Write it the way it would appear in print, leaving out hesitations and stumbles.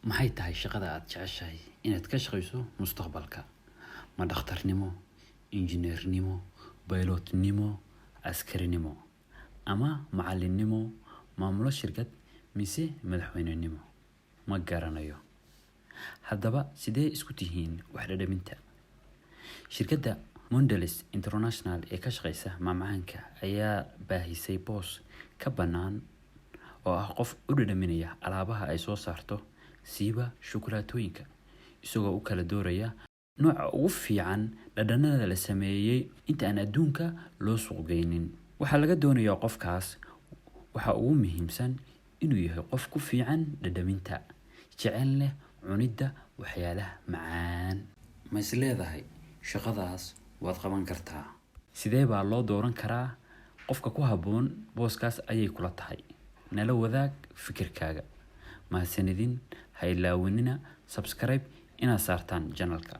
Maxay tahay shaqada aad jeceshahay inaad ka shaqeyso mustaqbalka? Ma dhakhtarnimo, injineernimo, baylotnimo, askarinimo, ama macallinnimo, maamulo shirkad, mise madaxweynenimo? Ma garanayo. Haddaba, sidee isku tihiin wax dhadhaminta? Shirkadda Mondelez International ee ka shaqeysa macmacaanka ayaa baahisay boos ka bannaan oo ah qof u dhadhaminaya alaabaha ay soo saarto, siiba shukulaatooyinka, isagoo u kala dooraya nooca ugu fiican dhadhanada la sameeyey inta aan adduunka loo suuq geynin. Waxaa laga doonayaa qofkaas waxa ugu muhiimsan inuu yahay qof ku fiican dhadhaminta, jecel leh cunidda waxyaalaha macaan. Ma is leedahay shaqadaas waad qaban kartaa? Sidee baa loo dooran karaa qofka ku habboon booskaas ayay kula tahay? Nala wadaag fikirkaaga. Mahadsanidin. Ha ilaawinina subscribe inaad saartaan channelka.